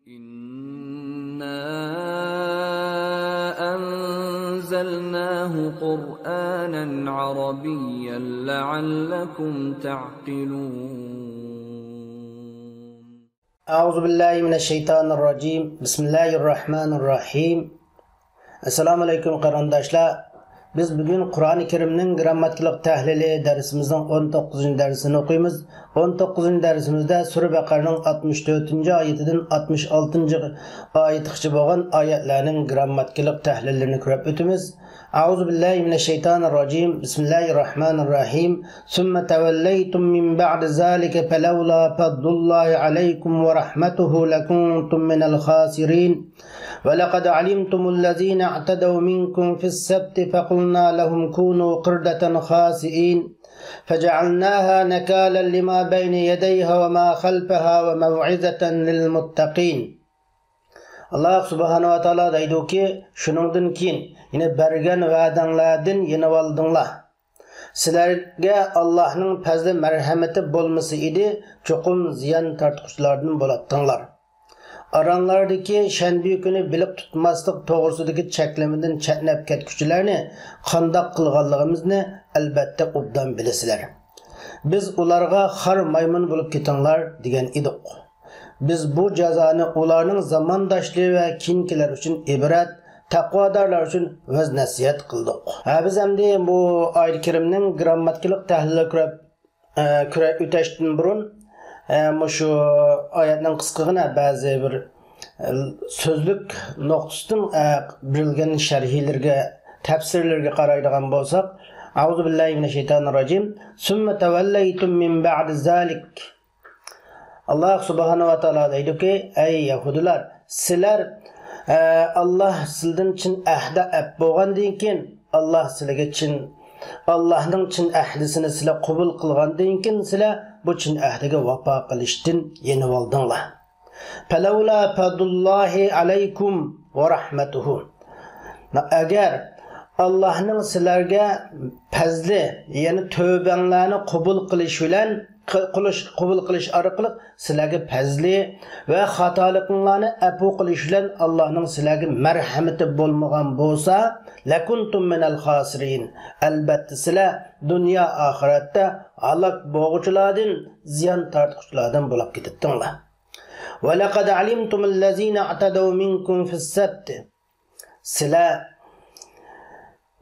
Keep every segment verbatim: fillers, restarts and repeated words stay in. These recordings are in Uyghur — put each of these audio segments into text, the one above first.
إنا أنزلناه قرآنا عربيا لعلكم تعقلون. أعوذ بالله من الشيطان الرجيم. بسم الله الرحمن الرحيم. ئەسسالامۇ ئەلەيكۇم قېرىنداشلار. بىز بۈگۈن قۇرئانى كەرىمنىڭ گىرامماتىكىلىق تەھلىلى دەرسىمىزنىڭ ئون توققۇزىنچى دەرسىنى ئوقۇيمىز. ئون توققۇزىنچى دەرسىمىزدە سۈرە بەقەرىنىڭ ئاتمىش تۆتىنچى ئايىتىدىن ئاتمىش ئالتىنچى ئايىتىغىچە بولغان ئايەتلەرنىڭ گىرامماتىكىلىق تەھلىللىرىنى كۆرۈپ ئۆتىمىز. أعوذ بالله من الشيطان الرجيم. بسم الله الرحمن الرحيم. ثم توليتم من بعد ذلك فلولا فضل الله عليكم ورحمته لكنتم من الخاسرين. ولقد علمتم الذين اعتدوا منكم في السبت فقلنا لهم كونوا قردة خاسئين. فجعلناها نكالا لما بين يديها وما خلفها وموعظة للمتقين. ئاللاھ سۇبھانەھۇ ۋە تائالا دەيدۇكى، شۇنىڭدىن كېيىن، يەنى بەرگەن ۋەدەڭلاردىن يېنىۋالدىڭلار. سىلەرگە ئاللاھنىڭ پەزلى مەرھەمىتى بولمىسا ئىدى، چوقۇم زىيان تارتقۇچىلاردىن بولاتتىڭلار. ئاراڭلاردىكى شەنبە كۈنى بېلىق تۇتماسلىق توغرىسىدىكى چەكلىمىدىن چەتنەپ كەتكۈچىلەرنى قانداق قىلغانلىقىمىزنى ئەلبەتتە ئوبدان بىلىسىلەر. بىز ئۇلارغا خار مايمۇن بولۇپ كېتىڭلار دېگەن ئىدۇق. بىز بۇ جازانى ئۇلارنىڭ زامانداشلىرى ۋە كېيىنكىلەر ئۈچۈن ئىبرەت، تەقۋادارلار ئۈچۈن ۋەز-نەسىھەت قىلدۇق. ھە، بىز ئەمدى بۇ ئايەت كەرىمنىڭ گىرامماتىكىلىق تەھلىلىگە كۆرۈپ، ئە، كۆرە-، ئۆتەشتىن بۇرۇن، ئە، مۇشۇ ئايەتنىڭ قىسقىغىنە بەزى بىر، ئە، سۆزلۈك نۇقتىسىدىن، ئە، بېرىلگەن شەرھلىرىگە، تەپسىرلىرىگە قارايدىغان بولساق، أعوذ بالله من الشيطان الرجيم. ثم توليتم من بعد ذلك. ئاللاھ سۇبھانەھۇ ۋە تائالا دەيدۇكى، ئەي يەھۇدىيلار، سىلەر، ئە، ئاللاھ سىلىدىن چىن ئەھدە ئەپ بولغاندىن كېيىن، ئاللاھ سىلىگە چىن، ئاللاھنىڭ چىن ئەھدىسىنى سىلەر قوبۇل قىلغاندىن كېيىن، سىلەر بۇ چىن ئەھدىگە ۋاپا قىلىشتىن يېنىۋالدىڭلار. فلولا فضل الله عليكم ورحمته. ئەگەر ئاللاھنىڭ سىلەرگە پەزلى، يەنى تۆۋبەڭلارنى قوبۇل قىلىش بىلەن، قىلىش، قوبۇل قىلىش ئارقىلىق سىلەرگە پەزلى ۋە خاتالىقىڭلارنى ئەپۇ قىلىش بىلەن ئاللاھنىڭ سىلەرگە مەرھەمىتى بولمىغان بولسا، لەكۇنتۇم مىنەل خاسىرىن. ئەلبەتتە سىلەر دۇنيا ئاخىرەتتە ھالاك بولغۇچىلاردىن، زىيان تارتقۇچىلاردىن بولۇپ كېتەتتىڭلار. ولقد علمتم الذين اعتدوا منكم في السبت. سىلەر،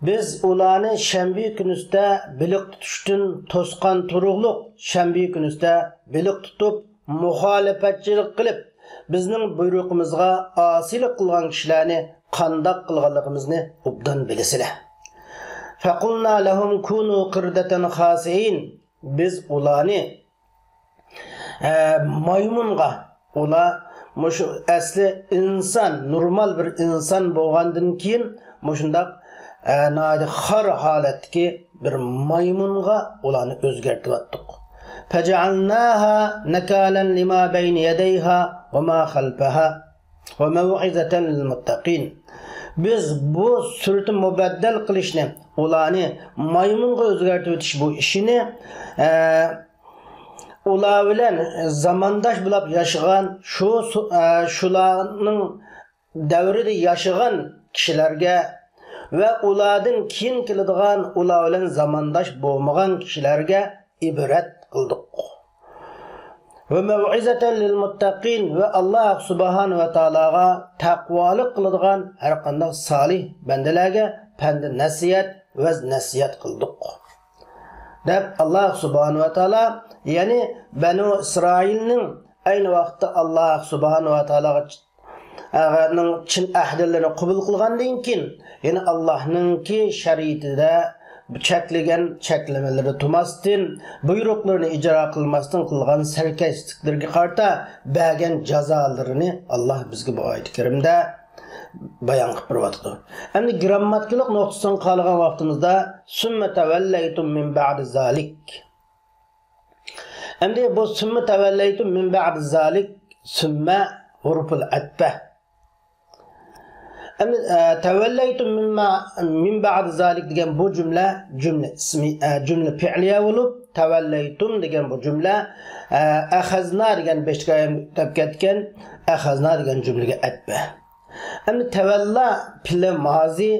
بىز ئۇلارنى شەنبە كۈنىسىدە بېلىق تۇتۇشتىن توسقان تۇرۇقلۇق، شەنبە كۈنىسىدە بېلىق تۇتۇپ، مۇخالىپەتچىلىك قىلىپ، بىزنىڭ بۇيرۇقىمىزغا ئاسىيلىق قىلغان كىشىلەرنى قانداق قىلغانلىقىمىزنى ئوبدان بىلىسىلەر. فقلنا لهم كونوا قردة خاسئين. بىز ئۇلارنى، ئە، مايمۇنغا، ئۇلار مۇشۇ ئەسلى ئىنسان، نورمال بىر ئىنسان بولغاندىن كېيىن مۇشۇنداق، ئە، ناھايىتى خار ھالەتتىكى بىر مايمۇنغا ئۇلارنى ئۆزگەرتىۋەتتۇق. فجعلناها نكالا لما بين يديها وما خلفها وموعظة للمتقين. بىز بۇ سۈرىتى مۇبەددەل قىلىشنى، ئۇلارنى مايمۇنغا ئۆزگەرتىۋېتىش بۇ ئىشىنى، ئە، ئۇلار بىلەن زامانداش بولۇپ ياشىغان، شۇ سۇ-، ئە، شۇلارنىڭ دەۋرىدە ياشىغان كىشىلەرگە ۋە ئۇلاردىن كېيىن كېلىدىغان، ئۇلار بىلەن زامانداش بولمىغان كىشىلەرگە ئىبرەت قىلدۇق. ۋە مەۋئىزەتەن لىل مۇتتەقىن، ۋە ئاللاھ سۇبھانە ۋە تائالاغا تەقۋالىق قىلىدىغان ھەر قانداق سالىھ بەندىلەرگە پەند نەسىھەت، ۋەز نەسىھەت قىلدۇق، دەپ ئاللاھ سۇبھانە ۋە تائالا، يەنى بەنۇ ئىسرائىلنىڭ ئەينى ۋاقىتتا ئاللاھ سۇبھانە ۋە تائالاغا ئەگەرنىڭ چىن ئەھدىلىرىنى قوبۇل قىلغاندىن كېيىن، يەنە ئاللاھنىڭكى شەرىئىتىدە چەكلىگەن چەكلىمىلىرى تۇماستىن، بۇيرۇقلىرىنى ئىجرا قىلماستىن قىلغان سەركەشلىكلىرىگە قارىتا بەرگەن جازالىرىنى ئاللاھ بىزگە بۇ ئايەتى كەرىمدە بايان قىلىپ بېرىۋاتىدۇ. ئەمدى گرامماتىكىلىق نۇقتىسىدىن قارىغان ۋاقتىمىزدا، سۈممە تەۋەللەيتۇم مىن بەئدى زالىك. ئەمدى بۇ سۈممە تەۋەللەيتۇم مىن بەئدى زالىك، سۈممە ھۇرۇفۇل ئەتپە. ئەمدى، ئە، تەۋەللەيتۇم مىن مە-، مىن بەئدى زالىك دېگەن بۇ جۈملە، جۈملە ئىسمى، ئە، جۈملە پېئلىيە بولۇپ، تەۋەللەيتۇم دېگەن بۇ جۈملە، ئە، ئەخەزنا دېگەن بەشتىكى ئايەم ئۆتەپ كەتكەن، ئەخەزنا دېگەن جۈملىگە ئەتپە. ئەمدى تەۋەللا پېئىلى مازى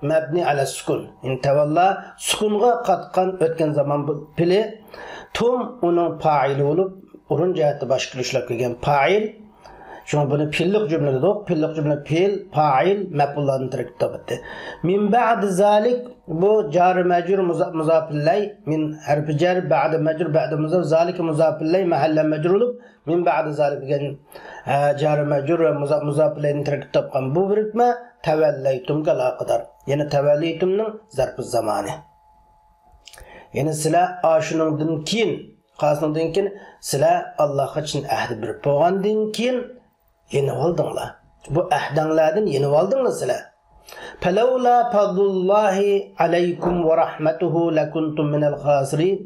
مەبنى ئەلە سۈكۈن. يەنى تەۋەللا سۈكۈنغا قاتقان ئۆتكەن زامان بۇ پېئىلى، تۇم ئۇنىڭ پائىلى بولۇپ، ئورۇن جەھەتتە باشقا ئىشلەپ كەلگەن پائىل. شۇڭا بۇنى پېئىللىق جۈملە دېدۇق. پېئىللىق جۈملە پېئىل، پائىل، مەپئۇللاردىن تەركىب تاپاتتى. مىن بەئدى زالىك، بۇ جارى مەجرۇر مۇزا-، مۇزاپىللەي، مىن ھەرپى جەر، بەئدى مەجرۇر، بەئدى مۇزاپ، زالىك مۇزاپىللەي مەھەللە مەجرۇر بولۇپ، مىن بەئدى زالىك دېگەن، ئە، جارى مەجرۇر ۋە مۇزا-، مۇزاپىللەيدىن تەركىب تاپقان بۇ بىرىكمە تەۋەللەيتۇمغا ئالاقىدار. يەنى تەۋەللەيتۇمنىڭ زەرپى زامانى. يەنى سىلەر ئاشۇنىڭدىن كېيىن، قاسىنىڭدىن كېيىن سىلەر ئاللاھقا چىن ئەھدى بېرىپ بولغاندىن كېيىن يېنىۋالدىڭلار. بۇ ئەھدەڭلەردىن يېنىۋالدىڭلار سىلەر. فەلەۋلا پەزلۇللاھى ئەلەيكۇم ۋە رەھمەتۇھۇ لەكۇنتۇم مىنەل خاسىرىن.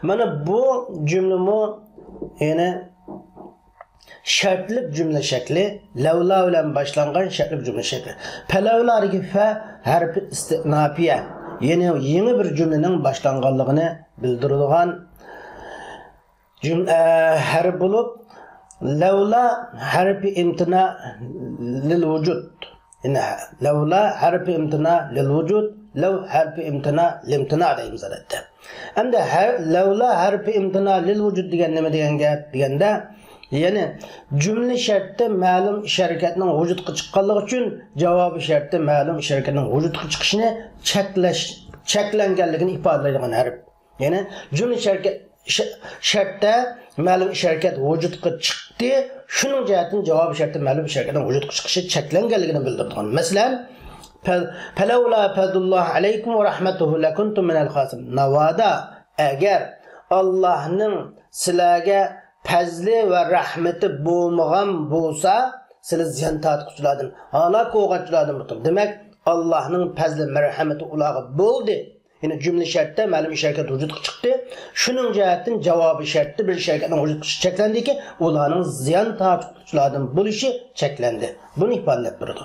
مانا بۇ جۈملىمۇ، يەنى شەرتلىك جۈملە شەكلى، لەۋلا بىلەن باشلانغان شەرتلىك جۈملە شەكلى. پەلەۋلادىكى فە ھەرپى ئىستىئناپىيە، يەنى يېڭى بىر جۈملىنىڭ باشلانغانلىقىنى بىلدۈرىدىغان جۈم-، ئە، ھەرپ بولۇپ، لەۋلا ھەرپى ئىمتىنا لىل ۋۇجۇد. يەنى لەۋلا ھەرپى ئىمتىنا لىل ۋۇجۇد، لەۋ ھەرپى ئىمتىنا لىمتىنا دەيمىز ئادەتتە. ئەمدى ھە-، لەۋلا ھەرپى ئىمتىنا لىل ۋۇجۇد دېگەن نېمە دېگەن گەپ دېگەندە، يەنى جۈملە شەرتتە مەلۇم ئىش ھەرىكەتنىڭ ۋۇجۇدقا چىققانلىقى ئۈچۈن جاۋابى شەرتتە مەلۇم ئىش ھەرىكەتنىڭ ۋۇجۇدقا چىقىشىنى چەكلەش، چەكلەنگەنلىكىنى ئىپادىلەيدىغان ھەرپ. يەنى جۈملە شەركەت-، شە-، شەرتتە مەلۇم ئىش ھەرىكەت ۋۇجۇدقا چىقتى، شۇنىڭ جەھەتتىن جاۋابى شەرتتە مەلۇم ئىش ھەرىكەتنىڭ ۋۇجۇدقا چىقىشى چەكلەنگەنلىكىنى بىلدۈرىدىغان. مەسىلەن، پە-، پەلەۋلا پەزلۇللاھى ئەلەيكۇم ۋە رەھمەتۇھۇ لەكۇنتۇم مىنەل خاسىرىن. ناۋادا، ئەگەر ئاللاھنىڭ سىلەرگە پەزلى ۋە رەھمىتى بولمىغان بولسا، سىلەر زىيان تارتقۇچىلاردىن، ھالاك بولغانچىلاردىن بولىدۇ. دېمەك، ئاللاھنىڭ پەزلى، مەرھەمىتى ئۇلارغا بولدى. يەنى جۈملە شەرتتە مەلۇم ئىش ھەرىكەت ۋۇجۇدقا چىقتى. شۇنىڭ جەھەتتىن جاۋابى شەرتتە بىر ئىش ھەرىكەتنىڭ ۋۇجۇدقا چىقىشى چەكلەندىكى، ئۇلارنىڭ زىيان تارتقۇچىلاردىن بولۇشى چەكلەندى. بۇنى ئىپادىلەپ بېرىدۇ.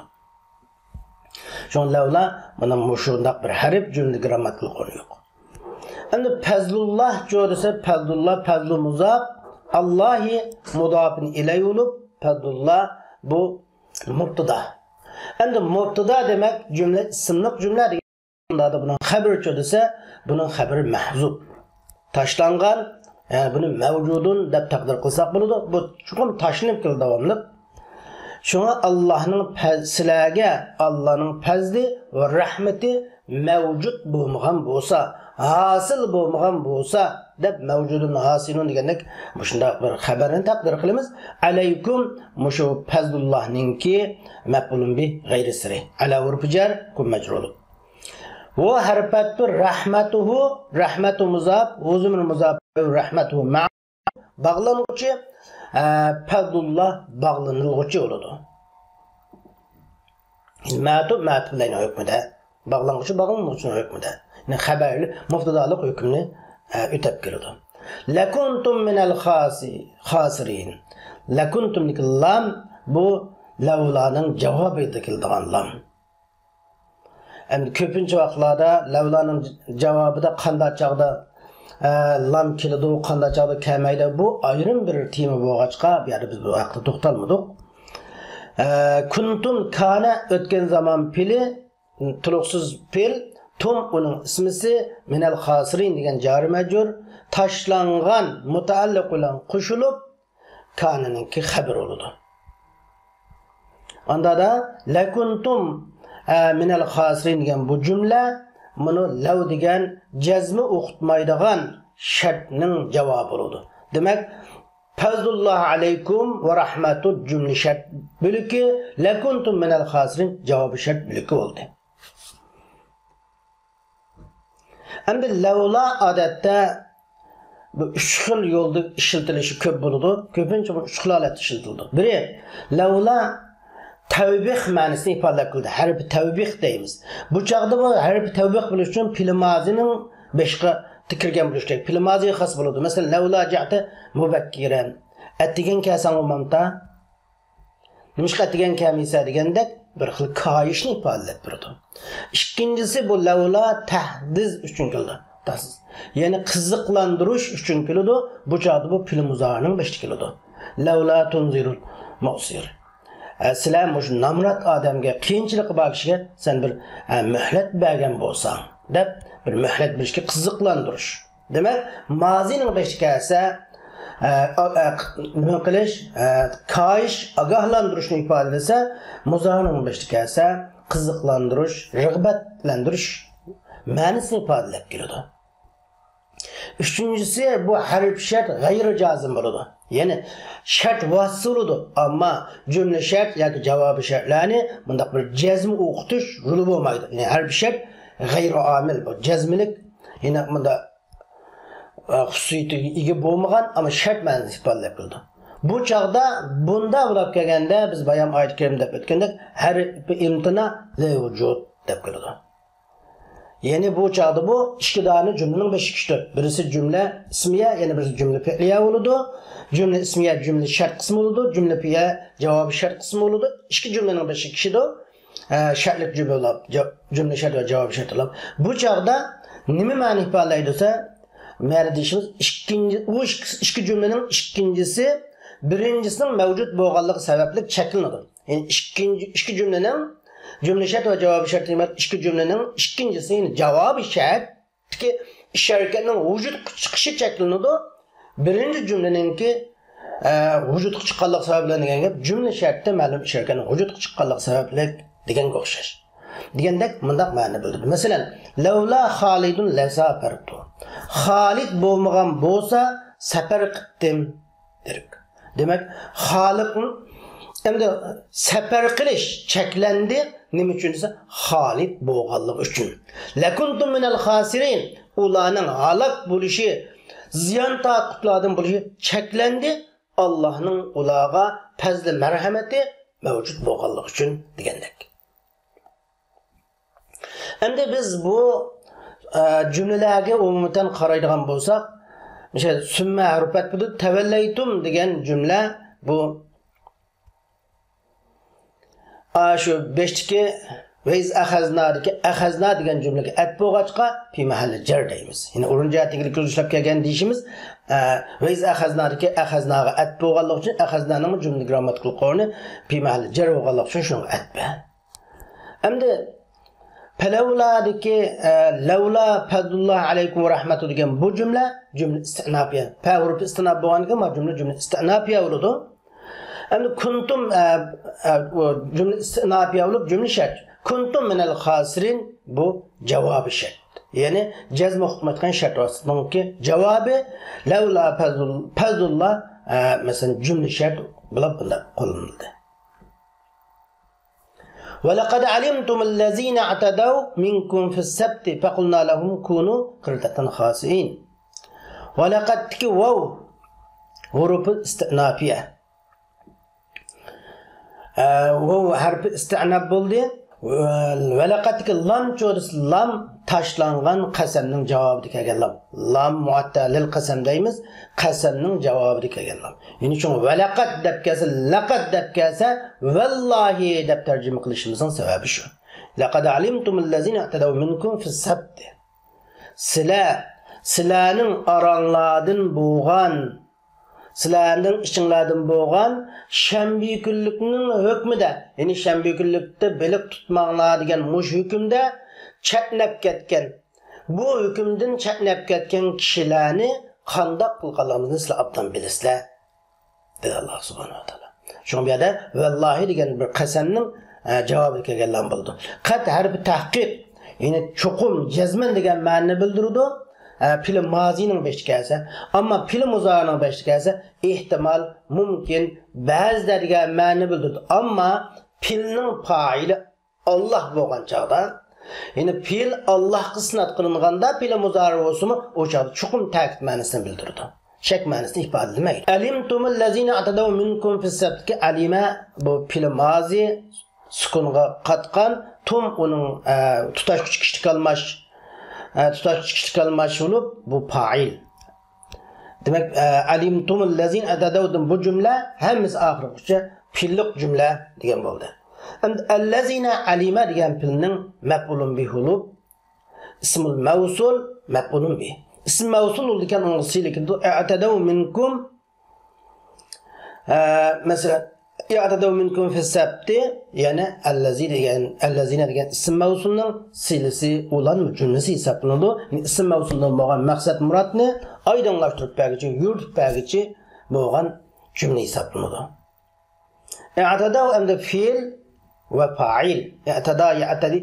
شۇڭا لەۋلا مانا مۇشۇنداق بىر ھەرپ، جۈملىدە گىرامماتىكىلىق ئورنى يوق. ئەمدى پەزلۇللاھچۇ دېسە، پەزلۇللا، پەزلۇ مۇزاپ، ئاللاھى مۇزاپىن ئىلەيھى بولۇپ، پەزلۇللا بۇ مۇبتىدا. ئەمدى مۇبتىدا دېمەك، جۈملە، ئىسىملىق جۈملە دېگەن. ئۇنداقتا بۇنىڭ خەبىرىچۇ دېسە، بۇنىڭ خەبىرى مەھزۇپ، تاشلانغان، يەنى بۇنى مەۋجۇدۇن دەپ تەقدىر قىلساق بولىدۇ. بۇ چوقۇم تاشلىنىپ كېلىدۇ داۋاملىق. شۇڭا ئاللاھنىڭ پە-، سىلەرگە ئاللانىڭ پەزلى ۋە رەھمىتى مەۋجۇت بولمىغان بولسا، ھاسىل بولمىغان بولسا دەپ، مەۋجۇدۇن ھاسىلۇن دېگەندەك مۇشۇنداق بىر خەبەرنى تەقدىر قىلىمىز. ئەلەيكۇم، مۇشۇ پەزلۇللاھنىڭكى مەپئۇلۇن بىھ غەيرىسىرى. ئەلە ھۇرپى جەر، كۇن مەجرۇر. ۋۇ ھەرپەتتۇ رەھمەتۇھۇ، رەھمەتۇ مۇزاپ، ھۇ زۇمىر مۇزاپ، رەھمەتۇھۇ مە-، باغلانغۇچى، ئە، پەزلۇللا باغلىنىلغۇچى بولىدۇ. مەتۇ مەتۇ بىلەن ھۆكمىدە. باغلانغۇچى باغلانغۇچىنىڭ ھۆكمىدە. يەنى خەبەرلىك مۇبتىدالىق ھۆكمىنى، ئە، ئۆتەپ كېلىدۇ. لەكۇنتۇم مىنەل خاسى-، خاسىرىن. لەكۇنتۇمدىكى لام بۇ لەۋلانىڭ جاۋابىدا كېلىدىغان لام. ئەمدى كۆپىنچە ۋاقىتلاردا لەۋلانىڭ جاۋابىدا قانداق چاغدا، ئە، لام كېلىدۇ، قانداق چاغدا كەلمەيدۇ، بۇ ئايرىم بىر تېما بولغاچقا، بۇ يەردە بىز بۇ ھەقتە توختالمىدۇق. ئە، كۇنتۇم كانە ئۆتكەن زامان پېئىلى، تولۇقسىز پېئىل، تۇم ئۇنىڭ ئىسمىسى، مىنەل خاسىرىن دېگەن جارى مەجرۇر، تاشلانغان مۇتەئەللىق بىلەن قوشۇلۇپ، كانىنىڭكى خەبىرى بولىدۇ. ئاندا دا لەكۇنتۇم، ئە، مىنەل خاسىرىن دېگەن بۇ جۈملە، مۇنۇ لەۋ دېگەن جەزمە ئوقۇتمايدىغان شەرتنىڭ جاۋابى بولىدۇ. دېمەك، پەزلۇللاھى ئەلەيكۇم ۋە رەھمەتۇ جۈملە شەرت بۆلىكى، لەكۇنتۇم مىنەل خاسىرىن جاۋابى شەرت بۆلىكى بولدى. ئەمدى لەۋلا ئادەتتە بۇ ئۈچ خىل يولدا ئىشلىتىلىشى كۆپ بولىدۇ. كۆپىنچە بۇ ئۈچ خىل ھالەتتە ئىشلىتىلىدۇ. بىرى، لەۋلا تەۋبىخ مەنىسىنى ئىپادىلەپ كېلىدۇ. ھەرپى تەۋبىخ دەيمىز. بۇ چاغدا بۇ ھەرپى تەۋبىخ بولۇش ئۈچۈن پېئىل مازىنىڭ بېشىغا كىرگەن بولۇشى كېرەك. پېئىل مازىغا خاس بولىدۇ. مەسىلەن، لەۋلا جەئتە مۇبەككىرەن. ئەتىگەن كەلسەڭ بولمامتا؟ نېمىشقا ئەتىگەن كەلمەيسەن دېگەندەك بىر خىل كايىشنى ئىپادىلەپ بېرىدۇ. ئىككىنچىسى، بۇ لەۋلا تەھدىد ئۈچۈن كېلىدۇ. تاس-، يەنى قىزىقلاندۇرۇش ئۈچۈن كېلىدۇ. بۇ چاغدا بۇ پېئىل مۇزارىنىڭ بېشىدا كېلىدۇ. لەۋلا تۇنزىرۇل مۇئسىر. ئە، سىلەر مۇشۇ نامرات ئادەمگە، قىيىنچىلىقى بار كىشىگە سەن بىر، ئە، مۆھلەت بەرگەن بولساڭ، دەپ بىر مۆھلەت بېرىشكە قىزىقلاندۇرۇش. دېمەك، مازىنىڭ بېشىدا كەلسە، ئە، ئە، نېمە قىلىش، ئە، كايىش، ئاگاھلاندۇرۇشنى ئىپادىلىسە، مۇزارىنىڭ بېشىدا كەلسە، قىزىقلاندۇرۇش، رىغبەتلەندۈرۈش مەنىسىنى ئىپادىلەپ كېلىدۇ. ئۈچىنچىسى، بۇ ھەرپ شەرت غەيرىي جازىم بولىدۇ. يەنى شەرت ۋاسىتە بولىدۇ، ئەمما جۈملە شەرت ياكى جاۋابىي شەرتلەرنى مۇنداق بىر جەزم ئوقۇتۇش رولى بولمايدۇ. يەنى ھەرپ شەرت غەيرىي ئامىل، بۇ جەزملىك، يەنى مۇنداق، ئە، خۇسۇسىيىتىگە ئىگە بولمىغان، ئەمما شەرت مەنىسىنى ئىپادىلەپ كېلىدۇ. بۇ چاغدا بۇنداق بولاپ كەلگەندە، بىز بايام ئايەت كەرىمدە دەپ ئۆتكەندەك، ھەرپ ئىمتىنا لىۋۇجۇد دەپ كېلىدۇ. يەنى بۇ چاغدا بۇ ئىككى دانە جۈملىنىڭ بېشى كىشىدۇر. بىرسى جۈملە ئىسمىيە، يەنە بىرسى جۈملە پېئلىيە بولىدۇ. جۈملە ئىسمىيە جۈملە شەرت قىسمى بولىدۇ، جۈملە پېئلىيە جاۋابىي شەرت قىسمى بولىدۇ. ئىككى جۈملىنىڭ بېشى كىشىدۇر. ئە، شەرتلىك جۈملە بولۇپ، جا-، جۈملە شەرت ۋە جاۋابىي شەرت بولۇپ. بۇ چاغدا نېمە مەنە ئىپادىلەيدۇ دېسە، مەنە دېيىشىمىز ئىككىنچى، ئۇ ئىككى، ئىككى جۈملىنىڭ ئىككىنچىسى بىرىنچىسىنىڭ مەۋجۇت بولغانلىقى سەۋەبلىك چەكلىنىدۇ. يەنى ئىككىنچى، ئىككى جۈملىنىڭ، جۈملە شەرت ۋە جاۋابىي شەرت دېمەك، ئىككى جۈملىنىڭ ئىككىنچىسى، يەنى جاۋابىي شەرتتىكى ئىش ھەرىكەتنىڭ ۋۇجۇدقا چىقىشى چەكلىنىدۇ. بىرىنچى جۈملىنىڭكى، ئە، ۋۇجۇدقا چىققانلىق سەۋەبلىك دېگەن گەپ، جۈملە شەرتتە مەلۇم ئىش ھەرىكەتنىڭ ۋۇجۇدقا چىققانلىق سەۋەبلىك دېگەنگە ئوخشاش. دېگەندەك مۇنداق مەنە بىلدۈردى. مەسىلەن، لەۋلا خالىدۇن لەساپەرتۇ. خالىد بولمىغان بولسا سەپەر قىپتىم. دېرەك. دېمەك، خالىدنى، ئەمدى سەپەر قىلىش چەكلەندى. نېمە ئۈچۈن دېسە، خالىد بولغانلىقى ئۈچۈن. لەكۇنتۇم مىنەل خاسىرىن. ئۇلارنىڭ ھالاك بولۇشى، زىيان تارتقۇچىلاردىن بولۇشى چەكلەندى. ئاللاھنىڭ ئۇلارغا پەزلى مەرھەمىتى مەۋجۇت بولغانلىقى ئۈچۈن دېگەندەك. ئەمدى بىز بۇ، ئە، جۈملىلەرگە ئومۇمەن قارايدىغان بولساق، مىسال، سۈممە ھەرپەت بىلەن تەۋەللەيتۇم دېگەن جۈملە بۇ، ئا، شۇ بېشتىكى ۋەئىز ئەخەزنادىكى ئەخەزنا دېگەن جۈملىگە ئەتپ بولغاچقا، پى مەھەللى جەر دەيمىز. يەنى ئورۇن جەھەتتىن ئىلگىرى سۈرۈشلەپ كەلگەن دېيىشىمىز، ئە، ۋەئىز ئەخەزنادىكى ئەخەزناغا ئەتپ بولغانلىقى ئۈچۈن، ئەخەزنانىڭ جۈملە گىرامماتىكىلىق ئورنى پى مەھەللى جەر بولغانلىقى ئۈچۈن شۇنىڭغا ئەتپ. ئەمدى پەلەۋلادىكى، ئە، لەۋلا پەزلۇللا ئەلەيكۇم ۋە رەھمەتۇ دېگەن بۇ جۈملە، جۈملە ئىستىئناپىيە. پە ھۇرۇپى ئىستىئناپ بولغاندىكىن، ما جۈملە، جۈملە ئىستىئناپىيە بولىدۇ. ئەمدى كۇنتۇم، ئە، ئە، ئۇ جۈملە ئىستىئناپىيە بولۇپ، جۈملە شەرت. كۇنتۇم مىنەل خاسىرىن، بۇ جاۋابى شەرت. يەنى جەزم ھۆكۈم ئەتكەن شەرت ۋاسىتىنىڭكى جاۋابى لەۋلا پەزلۇل-، پەزلۇللا، ئە، مەسىلەن، جۈملە شەرت بولۇپ بۇنداق قوللىنىلدى. ولقد علمتم الذين اعتدوا منكم في السبت فقلنا لهم كونوا قردة خاسئين. ۋەلەقەتتىكى ۋاۋ ھۇرۇپى ئىستىئناپىيە. ئە، ۋاۋ ھەرپى ئىستىئناپ بولدى. ۋەلەقەتتىكى لام چورىسى لام تاشلانغان قەسەمنىڭ جاۋابىدا كەلگەن لام. لام مۇئەتتەلىل قەسەم دەيمىز. قەسەمنىڭ جاۋابىدا كەلگەن لام. يەنى شۇڭا ۋەلەقەت دەپ كەلسە، لەقەت دەپ كەلسە، ۋەللاھى دەپ تەرجىمە قىلىشىمىزنىڭ سەۋەبى شۇ. لەقەد ئەلىمتۇمۇللەزىنە ئەتەدەۋ مىنكۇم فىسسەبتى. سىلەر، سىلەرنىڭ ئاراڭلاردىن بولغان، سىلەرنىڭ ئىچىڭلاردىن بولغان شەنبە كۈنلۈكنىڭ ھۆكمىدە، يەنى شەنبە كۈنلۈكتە بېلىق تۇتماڭلار دېگەن مۇشۇ ھۆكۈمدە چەتنەپ كەتكەن، بۇ ھۆكۈمدىن چەتنەپ كەتكەن كىشىلەرنى قانداق قىلغانلىقىمىزنى سىلەر ئوبدان بىلىسىلەر، دېدى ئاللا سۇبھانەھۇ ۋە تائالا. شۇڭا بۇ يەردە ۋەللاھى دېگەن بىر قەسەمنىڭ، ئە، جاۋابىدا كەلگەن لام بولىدۇ. قەت ھەرپى تەھقىق، يەنى چوقۇم، جەزمەن دېگەن مەنىنى بىلدۈرىدۇ. ئە، پېئلى مازىنىڭ بېشىدا كەلسە، ئەمما پېئلى مۇزارىنىڭ بېشىدا كەلسە، ئېھتىمال، مۇمكىن، بەزىدە دېگەن مەنىنى بىلدۈرىدۇ. ئەمما پېئلنىڭ پائىلى ئاللا بولغان چاغدا، يەنى پېئىل ئاللاغا ئىسناد قىلىنغاندا، پېئلى مۇزارى بولسىمۇ، ئۇ چاغدا چوقۇم تەكىت مەنىسىنى بىلدۈرىدۇ. شەك مەنىسىنى ئىپادىلىمەيدۇ. ئەلىمتۇمۇللەزىنە ئەتەدەۋ مىنكۇم فىسسەبتىكى ئەلىمە، بۇ پېئلى مازى سۈكۈنغا قاتقان، تۇم ئۇنىڭ، ئە، تۇتاشقۇچى كىشىلىك ئالماش، ئە، تۇتاشقۇچى كىشىلىك ئالماش بولۇپ، بۇ پائىل. دېمەك، ئە، ئەلىمتۇمۇللەزىنە ئەتەدەۋدىن بۇ جۈملە ھەممىسى ئاخىرغىچە پېئىللىق جۈملە دېگەن بولدى. ئەمدى ئەللەزىنە ئەلىمە دېگەن پېئىلنىڭ مەپئۇلۇن بىھى بولۇپ، ئىسمۇل مەۋسۇل، مەپئۇلۇن بىھ. ئىسىم مەۋسۇل بولىدىكەن، ئۇنىڭغا سىيلە كېلىدۇ. ئەتەدەۋ مىنكۇم، ئە، مەسىلەن، ئەتەدەۋ مىنكۇم فىسسەبتى، يەنى ئەللەزى دېگەن، ئەللەزىنە دېگەن ئىسىم مەۋسۇلنىڭ سىيلىسى ئۇلانما جۈملىسى ھېسابلىنىدۇ. ئىسىم مەۋسۇلدىن بولغان مەقسەت مۇرادنى ئايدىڭلاشتۇرۇپ بەرگۈچى، يورۇتۇپ بەرگۈچى بولغان جۈملە ھېسابلىنىدۇ. ئەتەدەۋ ئەمدى پېئىل ۋە پائىل. ئەتەدا، يەتەدى،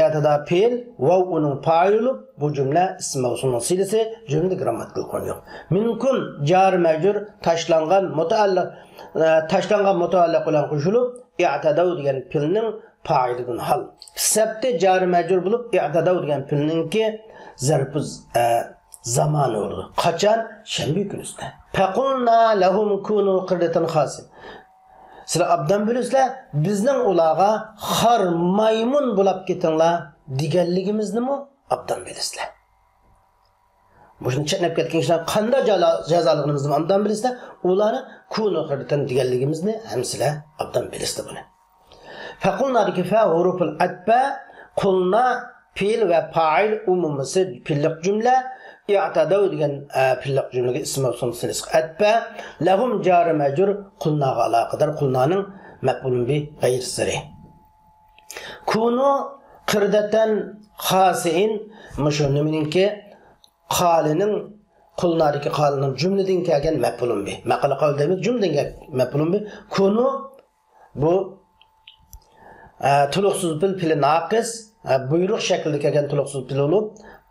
ئەتەدا پېئىل، ۋاۋ ئۇنىڭ پائىلى بولۇپ، بۇ جۈملە ئىسىم مەۋسۇلنىڭ سىيلىسى، جۈملىدە گىرامماتىكىلىق ئورنى يوق. مىنكۇم جارى مەجرۇر تاشلانغان مۇتەئەللىق، ئە، تاشلانغان مۇتەئەللىق بىلەن قوشۇلۇپ، ئەتەدەۋ دېگەن پېئىلنىڭ پائىلىدىن ھال. سەبتى جارى مەجرۇر بولۇپ، ئەتەدەۋ دېگەن پېئىلنىڭكى زەرپۇ، ئە، زامانى بولىدۇ. قاچان؟ شەنبە كۈنىسىدە. فەقۇلنا لەھۇم كۇنۇ قىردەتەن خاسىئىن. سىلەر ئابدان بىلىسىلەر، بىزنىڭ ئۇلارغا خار مايمۇن بولاپ كېتىڭلار دېگەنلىكىمىزنىمۇ ئابدان بىلىسىلەر. مۇشۇنى چەتنەپ كەتكەن كىشىلەرنى قانداق جالا-، جازالىغىنىمىزنىمۇ ئابدان بىلىسىلەر. ئۇلارنى كۇنۇ قىردەتەن دېگەنلىكىمىزنى ھەممىسىلەر ئابدان بىلىسىلەر بۇنى. فەقۇلنادىكى فە ھۇرۇپۇل ئەتپە، قۇلنا پېئىل ۋە پائىل ئومۇمىسى پېئىللىق جۈملە، ئەتەدەۋ دېگەن، ئە، پېئىللىق جۈملىگە ئىسىم مەۋسۇل سىلىسىغا ئەتپە، لەھۇم جارى مەجرۇر، قۇلناغا ئالاقىدار، قۇلنانىڭ مەپئۇلۇن بىھ غەيرىسىرى. كۇنۇ قىردەتەن خاسىئىن، مۇشۇ نېمىنىڭكى، قالىنىڭ، قۇلنادىكى قالىنىڭ جۈملىدىن كەلگەن مەپئۇلۇن بىھ. مەقۇلۇ قەۋل دەيمىز، جۈملىدىن كەلگەن مەپئۇلۇن بىھ. كۇنۇ بۇ، ئە، تولۇقسىز پېئىل، پېئىلى ناقىس، ئە، بۇيرۇق شەكلىدە كەلگەن تولۇقسىز پېئىل بولۇپ،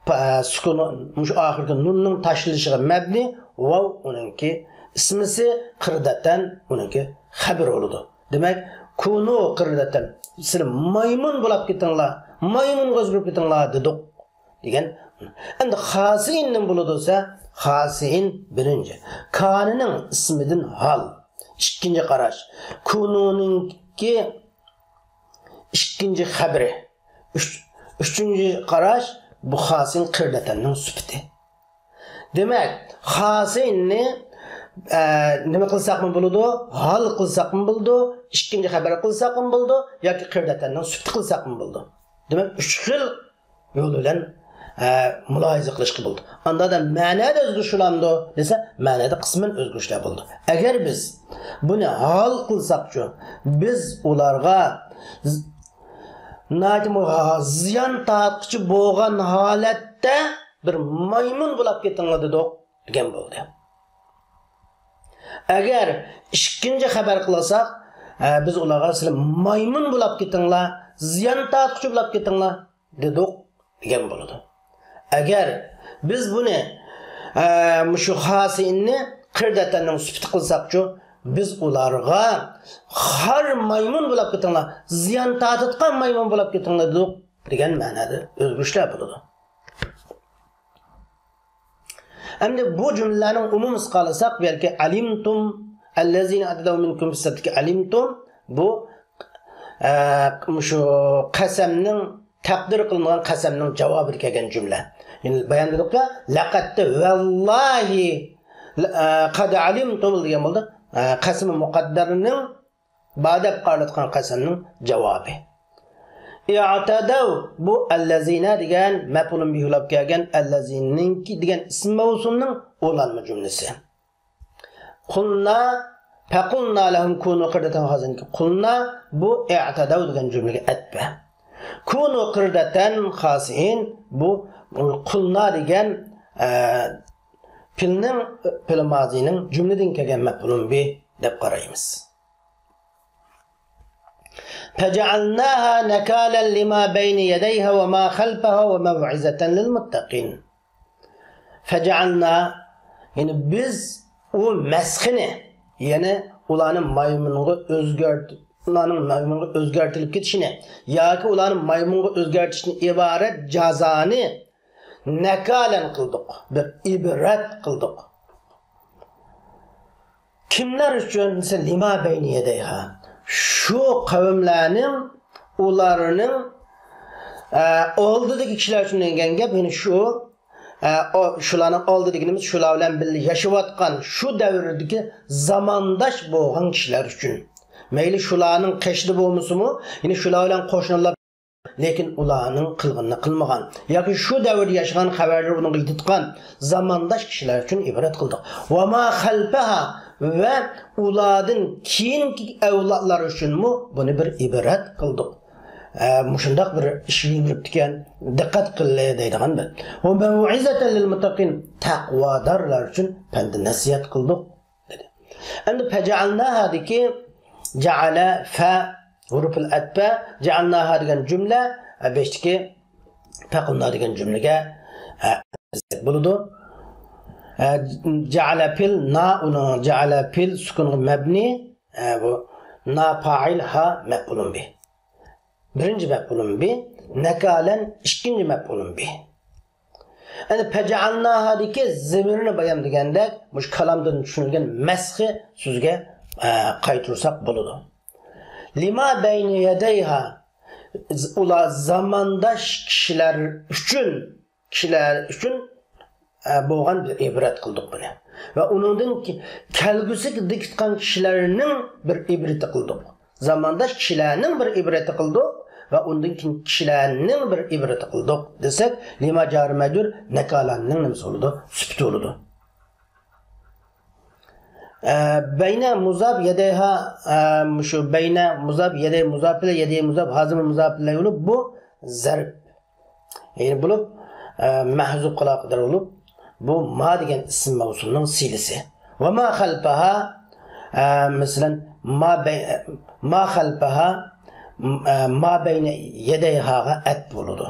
پا-، ئە، سۈكۇن، مۇشۇ ئاخىرقى نۇننىڭ تاشلىنىشىغا مەبنى، ۋاۋ ئۇنىڭكى ئىسمىسى، قىردەتەن ئۇنىڭكى خەبىرى بولىدۇ. دېمەك، كۇنۇ قىردەتەن، سىلەر مايمۇن بولاپ كېتىڭلار، مايمۇنغا ئۆزگىرىپ كېتىڭلار دېدۇق. دېگەن. ئەمدى خاسىئىن نېمە بولىدۇ دېسە، خاسىئىن بىرىنچى. كانىنىڭ ئىسمىدىن ھال. ئىككىنچى قاراش. كۇنۇنىڭكى ئىككىنچى خەبىرى. ئۈچ-، ئۈچىنچى قاراش، بۇ خاسىئىن قىردەتەننىڭ سۈپىتى. دېمەك، خاسىئىننى، ئە، نېمە قىلساقمۇ بولىدۇ؟ ھال قىلساقمۇ بولىدۇ، ئىككىنچى خەبەر قىلساقمۇ بولىدۇ، ياكى قىردەتەننىڭ سۈپىتى قىلساقمۇ بولىدۇ. دېمەك، ئۈچ خىل يول بىلەن، ئە، مۇلاھىزە قىلىشقا بولىدۇ. ئاندادا مەنەدە ئۆزگىرىش بولامدۇ دېسە، مەنەدە قىسمەن ئۆزگىرىشلەر بولىدۇ. ئەگەر بىز بۇنى ھال قىلساقچۇ، بىز ئۇلارغا ز-، ناھايىتى مۇ-، زىيان تارتقۇچى بولغان ھالەتتە بىر مايمۇن بولاپ كېتىڭلار دېدۇق، دېگەن بولدى. ئەگەر ئىككىنچى خەبەر قىلساق، ئە، بىز ئۇلارغا سىلەر مايمۇن بولاپ كېتىڭلار، زىيان تارتقۇچى بولاپ كېتىڭلار دېدۇق، دېگەن بولىدۇ. ئەگەر بىز بۇنى، ئە، مۇشۇ خاسىئىننى قىردەتەننىڭ سۈپىتى قىلساقچۇ، بىز ئۇلارغا خار مايمۇن بولاپ كېتىڭلار، زىيان تارتىدىغان مايمۇن بولاپ كېتىڭلار دېدۇق، دېگەن مەنادا ئۆزگىرىشلەر بولىدۇ. ئەمدى بۇ جۈملىلەرنىڭ ئومۇمىسىغا قارىساق، بەلكى ئەلىمتۇم، ئەللەزىنە ئەتەدەۋ مىنكۇم فىسسەبتىكى ئەلىمتۇم، بۇ، ئە، مۇشۇ قەسەمنىڭ، تەقدىر قىلىنغان قەسەمنىڭ جاۋابىدا كەلگەن جۈملە. يەنى بايان دېدۇقلا، لەقەدتە ۋەللاھى، ئە، قەد ئەلىمتۇم دېگەن بولدى. ئە، قەسىمى مۇقەددەرنىڭ بار دەپ قارىلىۋاتقان قەسەمنىڭ جاۋابى. ئەتەدەۋ، بۇ ئەللەزىنە دېگەن مەپئۇلۇن بىھى بولۇپ كەلگەن ئەللەزىنىڭكى دېگەن ئىسىم مەۋسۇلنىڭ ئۇلانما جۈملىسى. قۇلنا، فەقۇلنا لەھۇم كۇنۇ قىردەتەن خاسىئىن. قۇلنا، بۇ ئەتەدەۋ دېگەن جۈملىگە ئەتپە. كۇنۇ قىردەتەن خاسىئىن، بۇ قۇلنا دېگەن، ئە، پېئىلنىڭ، پېئىل مازىنىڭ جۈملىدىن كەلگەن مەپئۇلۇن بىھ دەپ قارايمىز. فجعلناها نكالا لما بين يديها وما خلفها وموعظة للمتقين. فجعلنا، يەنى بىز ئۇ مەسخىنى، يەنى ئۇلارنى مايمۇنغا ئۆزگەرت-، ئۇلارنىڭ مايمۇنغا ئۆزگەرتىلىپ كېتىشىنى ياكى ئۇلارنى مايمۇنغا ئۆزگەرتىشتىن ئىبارەت جازانى نەكالەن قىلدۇق، بىر ئىبرەت قىلدۇق. كىملەر ئۈچۈن دېسە، لىما بەينە يەدەيھا. شۇ قەۋملەرنىڭ، ئۇلارنىڭ، ئە، ئالدىدىكى كىشىلەر ئۈچۈن دېگەن گەپ، يەنى شۇ، ئە، ئو-، شۇلارنىڭ ئالدى دېگىنىمىز شۇلار بىلەن بىللە ياشاۋاتقان شۇ دەۋردىكى زامانداش بولغان كىشىلەر ئۈچۈن. مەيلى شۇلارنىڭ قېشىدا بولمىسىمۇ، يەنى شۇلار بىلەن قوشنىلار لېكىن ئۇلارنىڭ قىلغىنىنى قىلمىغان ياكى شۇ دەۋردە ياشىغان، خەۋەرلىرى ئۇنىڭغا يېتىدىغان زامانداش كىشىلەر ئۈچۈن ئىبرەت قىلدۇق. ۋەما خەلپەھا، ۋە ئۇلاردىن كېيىنكى ئەۋلادلار ئۈچۈنمۇ بۇنى بىر ئىبرەت قىلدۇق. ئە، مۇشۇنداق بىر ئىش يۈز بېرىپتىكەن، دىققەت قىللى دەيدىغان بىر. ۋە مەۋئىزەتەن لىل مۇتتەقىن، تەقۋادارلار ئۈچۈن پەند نەسىھەت قىلدۇق دېدى. ئەمدى فەجەئەلناھادىكى جەئەلە، فە، ھۇرۇپۇل ئەتپە، جەئەلناھا دېگەن جۈملە، ئە، بېشتىكى فەقۇلنا دېگەن جۈملىگە، ئە، بولىدۇ. ئە، جەئەلە پىل نا، ئۇنىڭ جەئەلە پىل سۈكۇنغا مەبنى، ئە، بۇ نا پائىل، ھا مەپئۇلۇن بى. بىرىنچى مەپئۇلۇن بى، نەكالەن ئىككىنچى مەپئۇلۇن بى. ئەنە پەجەئەلناھادىكى زېمىرنى بايام دېگەندەك، مۇشۇ كالامدىن چۈشۈرۈلگەن مەسخى سۆزگە، ئە، قايتۇرساق بولىدۇ. لىما بەينە يەدەيھا، ئۇلار زامانداش كىشىلەر ئۈچۈن، كىشىلەر ئۈچۈن، ئە، بولغان بىر ئىبرەت قىلدۇق بۇنى. ۋە ئۇنىڭدىن كى-، كەلگۈسىگە دىققەت قىلغان كىشىلەرنىڭ بىر ئىبرىتى قىلدۇق. زامانداش كىشىلەرنىڭ بىر ئىبرىتى قىلدۇق ۋە ئۇندىن كېيىن كىشىلەرنىڭ بىر ئىبرىتى قىلدۇق دېسەك، لىما جارى مەجرۇر نەكالەننىڭ نېمىسى بولىدۇ؟ سۈپىتى بولىدۇ. ئە، بەينە مۇزاپ يەدەيھا، ئە، مۇشۇ بەينە مۇزاپ يەدەي مۇزاپ بىلەن يەدەي مۇزاپ ھازىمۇ مۇزاپ بىلەن بولۇپ، بۇ زەرب. يەنى بولۇپ، ئە، مەھزۇپ قىلارغا قەدەر بولۇپ، بۇ ما دېگەن ئىسىم مەۋسۇلنىڭ سىلىسى. ۋە ما خەلپەھا، ئە، مەسىلەن، ما بەي-، ما خەلپەھا، ئە، ما بەينە يەدەيھاغا ئەتپ بولىدۇ.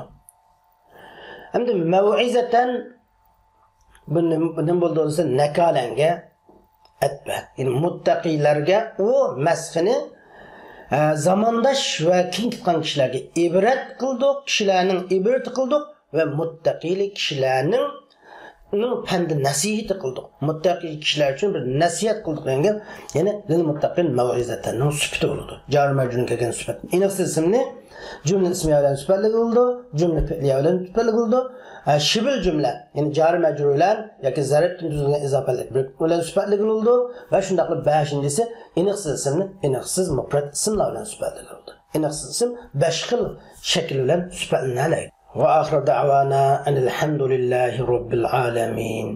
ئەمدى مەۋئىزەتەن بۇ نېمە، بۇ نېمە بولدى دېسە، نەكالەنگە ئەتپە. يەنى مۇتتەقىيلەرگە ئۇ مەسخىنى، ئە، زامانداش ۋە كېيىن كېتىدىغان كىشىلەرگە ئىبرەت قىلدۇق، كىشىلەرنىڭ ئىبرىتى قىلدۇق ۋە مۇتتەقىيلىك كىشىلەرنىڭ، نىڭ پەندى نەسىھىتى قىلدۇق. مۇتتەقىي كىشىلەر ئۈچۈن بىر نەسىھەت قىلدۇق دېگەن گەپ. يەنى لىل مۇتتەقىن مەۋئىزەتەننىڭ سۈپىتى بولىدۇ. جارى مەجرۇرنى كەلگەن سۈپەت. ئېنىقسىز ئىسىمنى جۈملە ئىسمىيە بىلەن سۈپەتلىگىلى بولىدۇ، جۈملە پېئلىيە بىلەن سۈپەتلىگىلى بولىدۇ. ئە، شىبىل جۈملە، يەنى جارى مەجرۇر بىلەن ياكى زەربتىن تۈزۈلگەن ئىزاپەتلىك بىر بىلەن سۈپەتلىگىلى بولىدۇ ۋە شۇنداقلا بەشىنچىسى ئېنىقسىز ئىسىمنى ئېنىقسىز مۇپرەت ئىسىملار بىلەن سۈپەتلىگىلى بولىدۇ. ئېنىقسىز ئىسىم بەش خىل شەكىل بىلەن سۈپەتلىنەلەيدۇ. ۋە ئاخىر دەۋانا ئەنىل ھەمدۇلىللاھى رەببىل ئالەمىن.